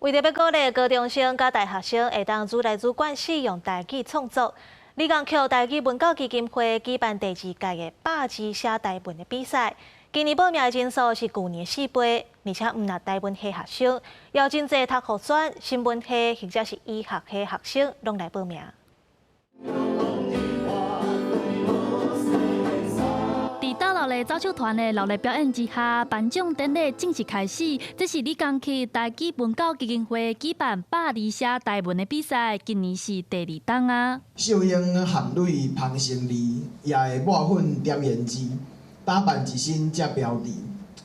為著欲鼓勵高中生佮大學生會當愈來愈慣使用台語創作，李江橋台語文教基金會舉辦第二屆的百字寫台文的比賽。今年報名的人數是舊年四倍，而且毋但台文系學生，有真濟讀護專、新聞系或者是醫學系學生攏來報名。佇鬥鬧的走秀團的熱烈表演之下，頒獎典禮正式開始。這是李江區台語文教基金會舉辦百字寫台文的比賽，今年是第二冬啊。秀英含淚芳成字，也會抹粉點胭脂，打扮一身才標緻，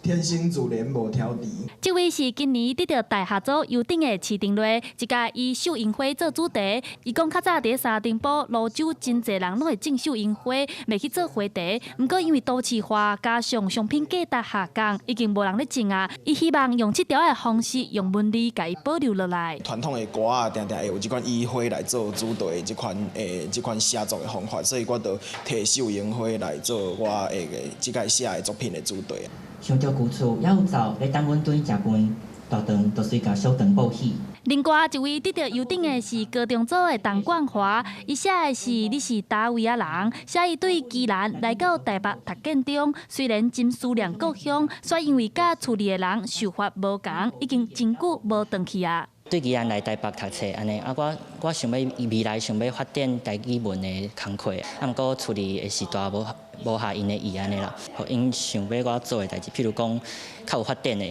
天生自然無挑剔。這位是今年得著大學組優等的徐定瑞，這屆以繡櫻花做主題。伊講較早佇三重埔蘆洲真濟人攏會種繡櫻花，賣去做花茶。毋過因為都市化加上商品價值下降，已經無人咧種啊。伊希望用這條的方式，用文字共伊保留落來。傳統的歌仔，定定會有這款以花來做主題的這款寫作的方法，所以我就提繡櫻花來做我的這屆寫的作品的主題。想著舊厝猶有灶咧等阮轉去食飯，大腸就隨共小腸報喜。另外一位得著優等的是高中組的陳冠華，伊寫的是你是佗位仔人，寫伊對宜蘭來到台北讀建中，雖然真思念故鄉，卻因為佮厝裡的人想法無仝，已經真久無轉去啊。對宜蘭來台北讀冊按呢，啊我想欲未來想欲發展台語文的工課，啊毋過厝裡的時代無合𪜶的意按呢啦，予𪜶想欲我做的代誌，譬如講較有發展的，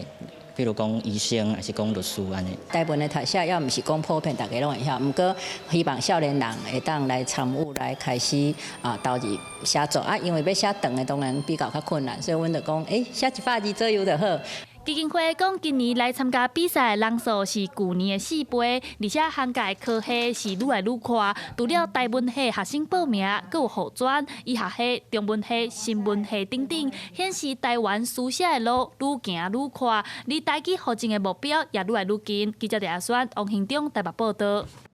譬如講醫生，抑是講律師按呢。台文的讀寫猶毋是講普遍，大家攏會曉，毋過希望少年人會當來參與，來開始啊投入寫作啊，因為欲寫長的當然比較較困難，所以阮就講，寫100字左右就好。基金會講，今年來參加比賽的人數是舊年的四倍，而且涵蓋科系是愈來愈寬。除了台文系學生報名，閣有護專、醫學系、中文系、新聞系等等，顯示台灣書寫的路愈行愈寬，離台語復振的目標也愈來愈近。記者鄭阿宣、王興中台北報導。